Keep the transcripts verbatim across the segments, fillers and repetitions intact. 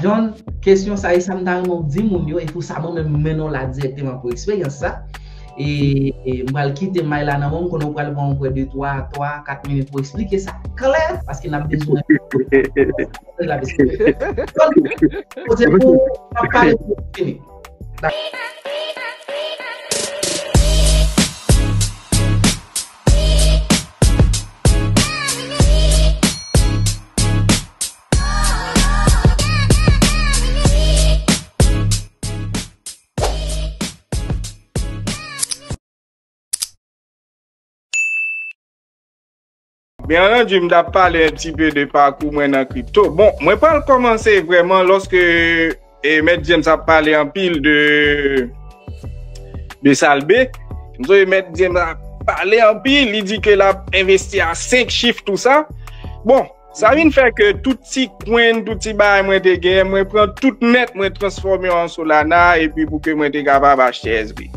John, kesyon sa e sa m ta renmen w di moun yo, e pou sa mwen menm m mennen w la dirèkteman pou eksperyans sa. E, e m pral kite may la nan men w, m konnen w pral pran yon prè de twa, twa, kat minit pou eksplike sa klè, paske n ap bezwen. John, kote pou w ap pale pou w fini. Byen antandi, m t ap pale yon ti pe de pakou mwen nan kripto. Bon, mwen pral kòmanse vrèman lòske e, Mèt James ap pale anpil de, de Salbe. M sonje Mèt James ap pale anpil, li di ke l ap envesti a senk chif, tou sa. Bon, sa vin fè ke tout ti kwen, tout ti bagay mwen te genyen, mwen pran tout nèt, mwen transfòme yo an Solana, epi pou ke mwen te kapab achte S B.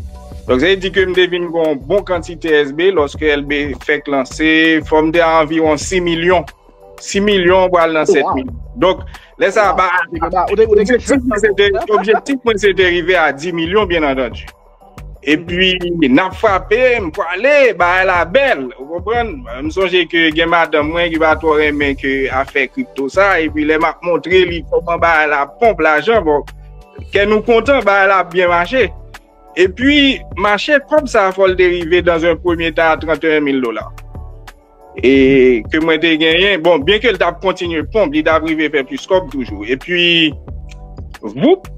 Donk, sa vle di ke m te vin gen yon bon kantite S B lòske L B fèk lanse, fò m te a anviwon sis milyon. Sis milyon pral nan sèt milyon. Donk, lè sa a, ba, objektif mwen se te, objektif mwen se te rive a dis milyon, byen antandi. Epi, n ap frape, m prale, bagay la bèl, ou konprann? M sonje ke gen madanm mwen ki pa twò renmen ke afè kripto sa, epi lè m ap montre li kòman bagay la ponp lajan, bon, kè nou kontan, bagay la ap byen mache. Epi, mache kòb sa, fò l te rive dans un premier temps a trente et un mille dola. E ke mwen te genyen, bon, byen ke l t ap kontinye ponp, li t ap rive fè plis kòb toujou. Epi, voup,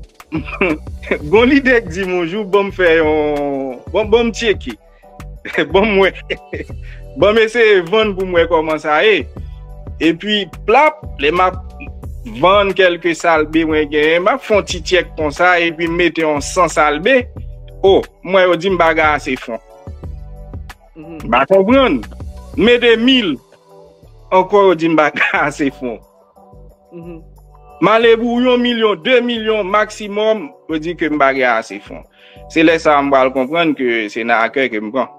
gon lide k di m yon jou, ban m fè yon, ban, ban m tcheke. Ban m wè. Ban m eseye vann pou m wè kòman sa ye. Epi, plap, lè m ap vann kèlke Salbe mwen genyen, m ap fè yon ti tchèk konsa, epi m mete yon san Salbe. O, m wè yo di m pa gen ase fon. M pa konprann. M mete mil, ankò yo di m pa gen ase fon. M ale pou yon milyon, de milyon maksimòm, yo di ke m pa gen ase fon. Se lè sa a m pral konprann ke se nan akè ke m pran.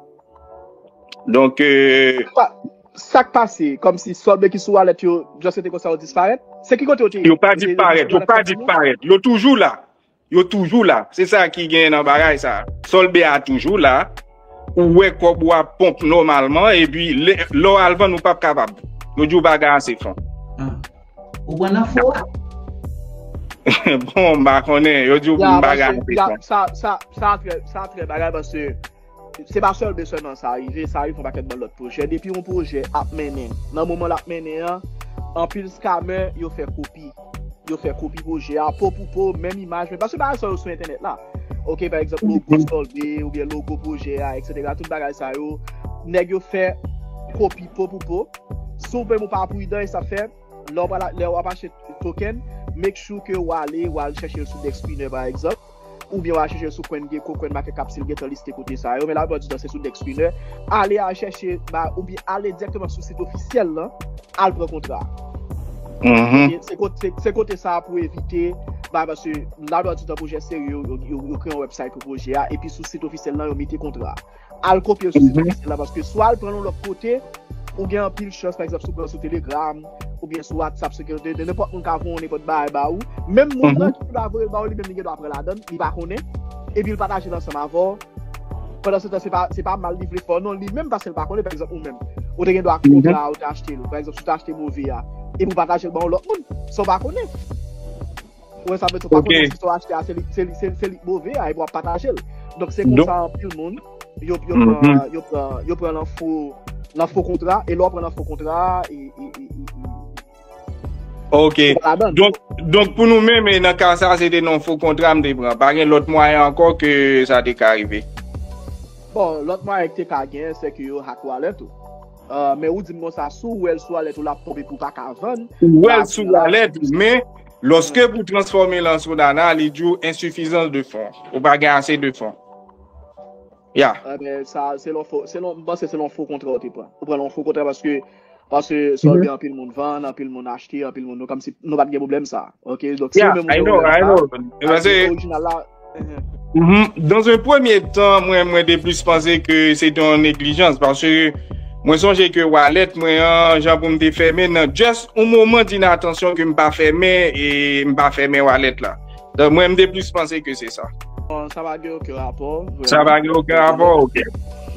Donk, euh, Sa k pase? Kòmsi Solbe ki sou wallet yo, just rete konsa, yo disparèt? Se ki kote yo te ye? Yo pa disparèt, yo pa disparèt. Yo toujou la. Yo toujou la. Se sa ki genyen nan bagay sa. Solbe a toujou la. Ou wè kòb ou ap ponp nòmalman, epi lè w al vann ou p ap kapab. Yo di w pa gen ase fon. Ou pran nan fo a. Bon, m pa konnen. Yo di w m pa gen ase fon. Sa, sa, sa trè, sa trè bagay paske se pa Solbe sèlman sa rive, sa rive yon pakèt bann lòt pwojè. Depi yon pwojè ap mennen, nan moman l ap mennen an, anpil scammer yo fè kopi. Yo fè kopi pwojè a, po pou po, menm imaj, men paske bagay sa yo sou entènèt la. Ok, pa egzanp, logo Solbe oubyen logo pwojè a, etsetera. Tout bagay sa yo, nèg yo fè kopi po pou po. Si w menm ou pa pridan, e sa fè, lè w pral, lè w ap achte token, make sure ke w ale, w al chèche l sou Dexspinner, pa egzanp. Oubyen w al chèche l sou CoinGecko, CoinMarketCap, si l gentan liste kote sa yo. Men laplipita di tan se sou Dexspinner. Ale al chèche, ba, oubyen ale dirèkteman sou sit ofisyèl lan, al pran kontra a. Se kote, se kote sa a pou evite, ba, paske laplipita di tan pwojè serye yo, yo, yo, yo kreye yon website pou pwojè a, epi sou sit ofisyèl lan, yo mete kontra a. Al kopye l sou sit ofisyèl la, paske si w al pran l yon lòt kote, ou gen anpil chans, pa egzanp, si w pran l sou Telegram, oubyen sou WhatsApp, se ke nenpòt moun ka voye yon nenpòt bagay ba ou. Menm moun nan ki ta voye l ba ou, li menm li gen dwa pran ladan l, li pa konnen, epi l pataje l ansanm avè w. Pandan se tan, se pa, se pa mal li vle fè w, non, li menm paske l pa konnen, pa egzanp, ou menm, ou te gen dwa kontra a, ou te achte l, pa egzanp, si w te achte move a, epi w pataje l ba yon lòt moun, san w pa konnen. Ou wè sa m vle di, ou pa konnen si sa w achte a, se li, se li, se, se li k move a, epi w ap pataje l. Donk, se konsa anpil moun, yo, yo pran, yo pran, yo pran nan fo, nan fo kontra, e lè w pran nan fo kontra, e, e, e, e, e, Ok. Donk, donk pou nou menm, e nan ka sa, se te nan fo kontra m te pran. Pa gen lòt mwayen ankò ke sa te ka rive. Bon, lòt mwayen ki te ka genyen, se ke yo hack wallet ou. Euh, men ou di m konsa, si w wè l sou wallet ou, l ap tonbe pou w pa ka vann. Ou wè l sou wallet ou, men lòske pou transfòme l an Solana, li di w ensifizans de fon. Ou pa gen ase de fon. Ya. Ebyen, sa, se lon fo, se lon, m panse se lon fo kontra ou te pran. Ou pran lon fo kontra paske, paske sa gen anpil moun vann, anpil moun achte, anpil moun, nou, kòmsi nou pa t gen pwoblèm sa. Ok, donk, si ou menm ou gen pwoblèm sa, achte orijinal la. Dans un premier temps, mwen, mwen te plis panse ke se te yon neglijans, paske Mwen sonje ke wallet mwen an, jan pou m te fèmen nan just yon moman d'inattention ke m pa fèmen e m pa fèmen wallet la. Donk mwen m te plis panse ke se sa. Bon, sa pa gen okenn rapò. Sa pa gen okenn rapò, ok.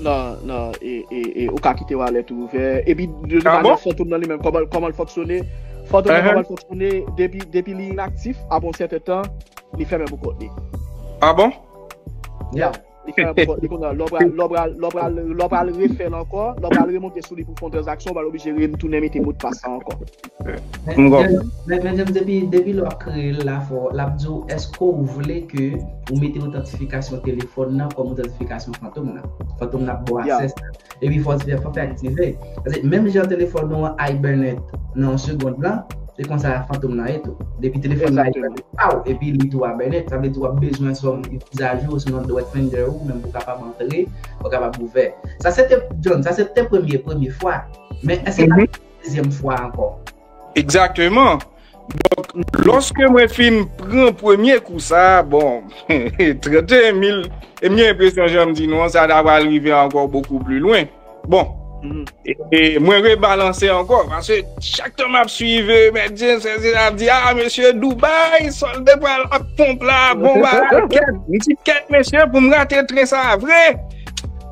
Non, non, e, e, e ou ka kite wallet ou ouvè. Epi de tout mannyè, fantom nan li menm, kòman, kòman l fonksyone? Fantom nan, kòman l fonksyone? Depi, depi li inaktif, apre yon sèten tan, li fèmen pou kont li. Ah bon? Yeah. Li fè pou li konnen lè w pral lè w pral lè w pral lè w pral refè l ankò, lè w pral remonte sou li pou fè yon tranzaksyon, w pral oblije retounen mete modpas la ankò. M konprann. Men men James, depi depi lè w ap kreye l la fò l ap di w èske w vle ke ou mete otantifikasyon telefòn nan kòm otantifikasyon fantom nan. Fantom nan ap ba w aksè sa. Epi fò w fè fè aktive. Paske menm jan telefòn ou an hibernate nan yon segond lan, se konsa fantom nan ye tou. Depi telefòn nan hibernate, paw, epi li tou hibernate, sa vle di w ap bezwen sòm mizajou, sinon Dwetfinder ou menm pou kapab antre, pou kapab ouvè. Sa se te John, sa se te premye premye fwa. Men èske pa dezyèm fwa ankò? Egzakteman. Donk lòske mwen fin pran premye kou sa, bon, trannteyen mil, e m gen enpresyon jan m di nou an, sa ta pral rive ankò bokou pli lwen. Bon, e, e mwen rebalanse ankò, paske chak tan m ap swiv, e, Mèt James, Mèt James ap di, ah, mesye, Dubai, sòlde pral ak ponp la, bon bagay, kèt. M di, kèt, mesye, pou m rate tren sa vre.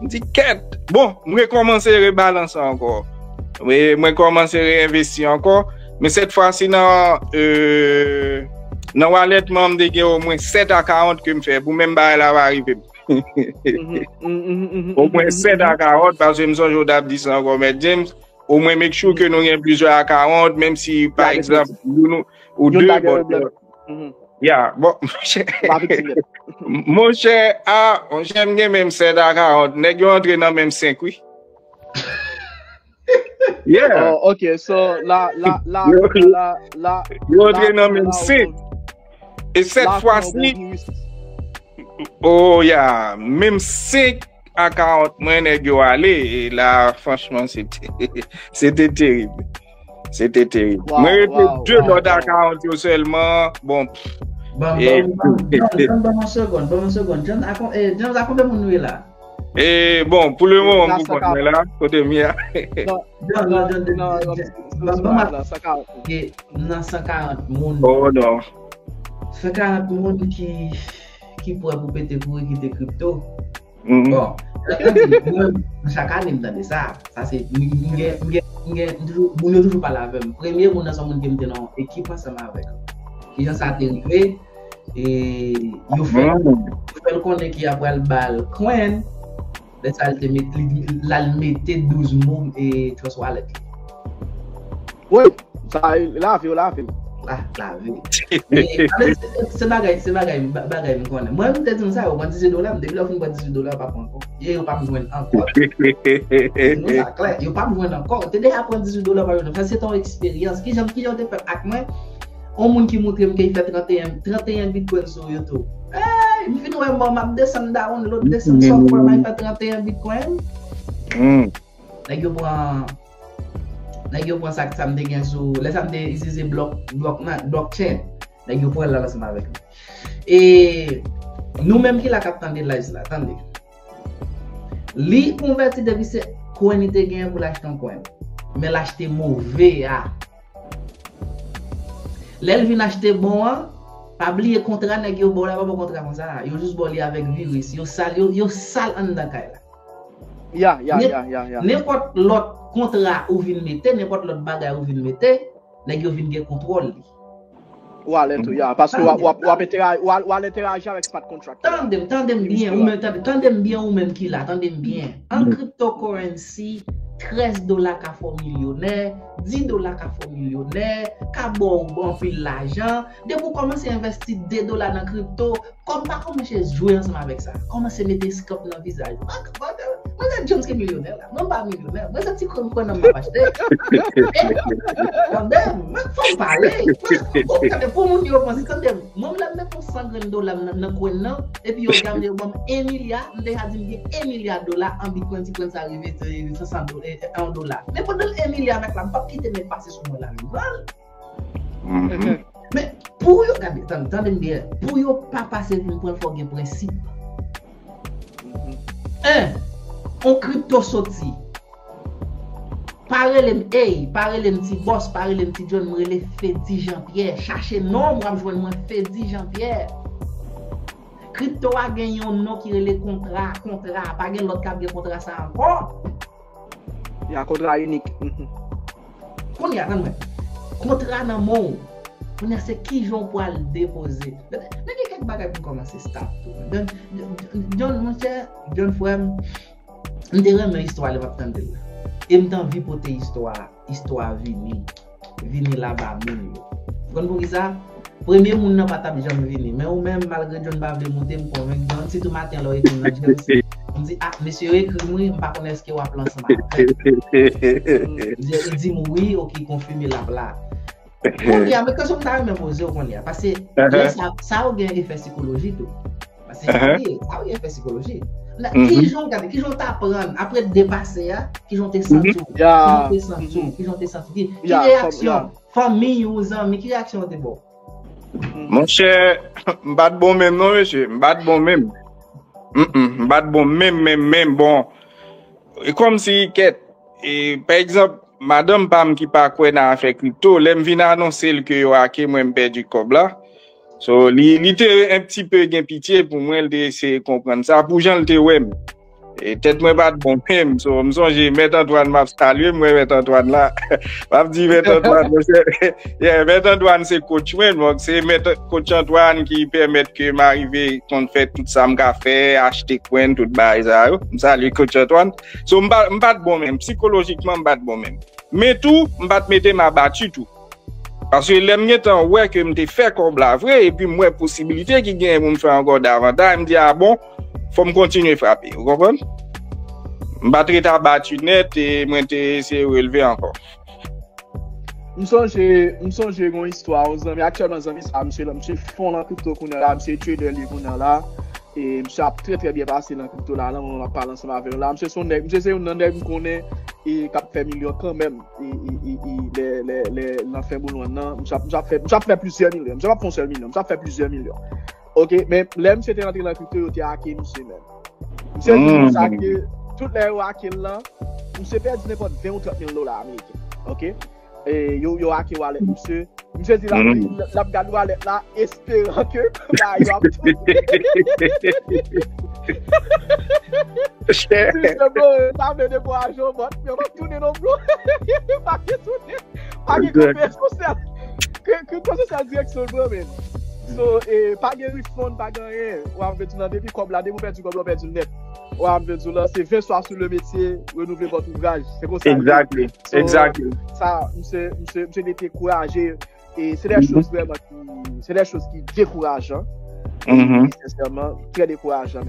M di, kèt. Bon, m rekòmanse rebalanse ankò. Mwen, mwen kòmanse reenvesti ankò. Men sèt fwa si nan, e, nan wallet mwen, m te gen omwen sèt a karant ke m fè pou menm bagay la pa rive m. Omwen sèt a karant, paske m sonje w t ap di sa ankò, Mèt James. Omwen make sure ke nou gen plizyè a karant, menm si, pa egzanp, youn ou de, bon, ya, bon, monchè, a, monchè, m gen menm sèt a karant, nèg yo antre nan menm senk, wi. Yeah. Oh, ok, so la, la, la, la, la, yo antre nan menm senk. E sèt fwa si, oh ya, menm senk a karant mwen nèg yo ale, e la, franchman, se te, se te terib. Se te terib. Mwen rete de lòt a karant yo sèlman, bon. Ban mwen yon segonn, ban mwen yon segonn. James, a konbyen moun nou ye la? E bon, pou le moman, m pou kont mwen la, kote m ye a. John, John, John, John, John, ban mwen, nan san karant moun. Oh non. San karant moun ki, ki prè pou pete kouri kite kripto. Bon, mwen, chak ane m tande sa. Sa se, m gen, m gen, m gen, m toujou, moun yo toujou pale avè m. Premye moun nan se yon moun ke m te nan yon ekip ansanm avèk. Kijan sa te rive? E yo fè, yo fè l konnen ke y ap pral ba l coin. Lè sa l te met, l al mete douz mil e Trust Wallet. Wi, sa lave w lave. Ah, lave. Men se bagay, se bagay, bagay m konnen. Mwen m te di m sa, yo pran dizuit dola, m depi lè w fin pran dizuit dola, yo pa pran ankò. E yo p ap jwenn ankò. Nou sa klè, yo p ap jwenn ankò. Ou te deja pran dizuit dola, pa jwenn. Sa se te yon eksperyans. Kijan, kijan w te fè ak mwen? On moun ki montre m ke l fè trannteyen, trannteyen bitcoin sou YouTube. Ey, m fin wè mò m ap desann download, desann software, m fè trannteyen bitcoin. Nèg yo pran, nèg yo pran sa, sa m te gen sou, lè sa m te itilize block, block, blockchain. Nèg yo pran l ansanm avèk li. E nou menm ki la k ap tande live la, tande. Li konvèti depi se coin li te genyen pou l achte yon coin. Men l achte move a. Lè l vin achte bon an, pa bliye kontra nèg yo ba w la, pa bon kontra konsa. Yo jis ba w li avèk viris. Yo sal, yo, yo sal anndan kay la. Ya, ya, ya, ya, ya. Nenpòt lòt kontra ou vin mete, nenpòt lòt bagay ou vin mete, nèg yo vin gen kontwòl li. Wallet ou, ya. Paske w ap, w ap, w ap entera-, w ap, w ap enteraji avèk smart contract. Tande m, tande m byen, ou menm, tande, tande m byen, ou menm ki la, tande m byen. An cryptocurrency, trèz dola ka fè w milyonè, dis dola ka fè w milyonè, ka ba w anpil lajan. Depi w kòmanse envesti de dola nan kripto, kòm pa kòmanse jwe ansanm avèk sa. Kòmanse mete scalp nan vizaj ou. Mwen, mwen, mwen, James ki milyonè la. Mwen pa milyonè. Mwen se ti kwen kwen nan m ap achte. Tande m, mwen fò m pale. Mwen, ou tande pou moun yo panse, tande m. Mwen, lè m met yon san grenn dola m nan, nan kwen nan, epi yo gade yo ban m en milya, m deja di m gen en milya dola an bitcoin, si kwen sa rive, se, se san do-, e, e, an dola. Men pandan en milya mèt la, m p ap kite nèg pase sou mwen la, menm. Men, pou yo, gade, tande, tande m byen, pou yo pa pase vin pran l, fò gen prensip. En, on kripto soti. Pa rele m, ey, pa rele m Ti Bòs, pa rele m Ti John, m rele Fedi Jean Pierre. Chache non m, w ap jwenn mwen, Fedi Jean Pierre. Kripto a gen yon non ki rele kontra, kontra. Pa gen lòt k ap gen kontra sa ankò. Ya, kontra inik. Mhm. Kounye a, tann mwen. Kontra nan men w. Kounye a, se kijan w pral depoze. Men gen kèk bagay pou kòmanse start tou. John, John, John, monchè, John frè m, m te renmen istwa lè m ap tande l la. E m te anvi pote istwa, istwa vini. Vini la ba moun yo. Ou konn poukisa? Premye moun nan pa t ap janm vini. Men ou menm, malgre John pa vle moute, m konvenk John, sitou maten lè w ekri m nan James, m di, ah, mesye yo ekri m wi, m pa konn èske w ap la ansanm avè m. Li di m wi, ok, konfime l ap la. Kounye a, men kesyon m ta renmen poze w kounye a, paske lè sa, sa yo gen efè sikoloji tou. Paske sa yo gen, sa yo gen efè sikoloji. Kijan w gade, kijan w t aprann, apre depase a, kijan w te santi w, kijan w te santi w, kijan w te santi w, ki, ki reyaksyon, fanmi ou, zanmi, ki reyaksyon yo te ba w? Monchè, m pa t bon menm non, mesye. M pa t bon menm. Mm, mm, m pa t bon menm, menm, menm. Bon, e kòmsi, kèt, e, pa egzanp, madanm pa m ki pa kwè nan afè kripto, lè m vin anonse l ke yo ake mwen, m pèdi kòb la. So, li, li te un petit peu gen pitye pou mwen, li te eseye konprann sa, pou jan l te wè m. E tèt mwen pa t bon menm. So, m sonje Mèt Antwàn, m ap salye, m wè Mèt Antwàn la. M ap di Mèt Antwàn, monchè, yeah, Mèt Antwàn se coach mwen, donk se Mèt, coach Antwàn ki pèmèt ke m arive konn fè tout sa m ka fè, achte kwen, tout bagay sa yo. M salye coach Antwàn. So, m pa, m pa t bon menm. Sikolojikman, m pa t bon menm. Men tou, m pa t mete m abati tou. Paske lè m gentan wè ke m te fè kòb la vre, epi m wè posibilite ki genyen pou m fè ankò davantay, m di, a bon, fò m kontinye frape. Ou konprann? M pa t ret abati nèt e mwen te eseye releve ankò. M sonje, m sonje yon istwa, yon zanmi, aktyèlman zanmi sa, misye, misye fon nan kripto kounye a la, misye trader li kounye a la. E misye ap trè, trè byen pase nan kripto la, nan moman m ap pale ansanm avè w la. Misye se yon nèg, misye se youn nan nèg m konnen e k ap fè milyon kanmenm. E, e, e, e, lè, lè, lè, nan fen boulon nan, misye ap, misye ap fè, misye ap fè plizyè milyon. Misye p ap fè yon sèl milyon, misye ap fè plizyè milyon. Ok, men lè misye te rantre nan kripto, yo te ake misye menm. Misye di nou sa ke tout lè yo ake l lan, misye pèdi nenpòt ven ou trant mil dola ameriken. Ok? E yo, yo ake walèt misye. Misye di l ap, l ap gad walèt la, esperan ke bagay yo ap tonbe. Misye, bro, sa vle dekouraje w, but yo p ap tounen non, bro. Pa gen tounen. Pa gen kanpe sosyal. Ke, ke kanpe sosyal direksyon l pran, men. So, e, pa gen refund, pa gen anyen. W ap vle di w nan depi kòb la, depi w pèdi kòb la, w pèdi l nèt. W ap vle di w la, se vingt soirs sur le métier, renouveler votre ouvrage. Se konsa l ye. Exactly. So, Exactly. Sa, misye, misye, misye te dekouraje. E se de choz vrèman ki, se de choz ki dekourajan. E, sensèman, trè dekourajan.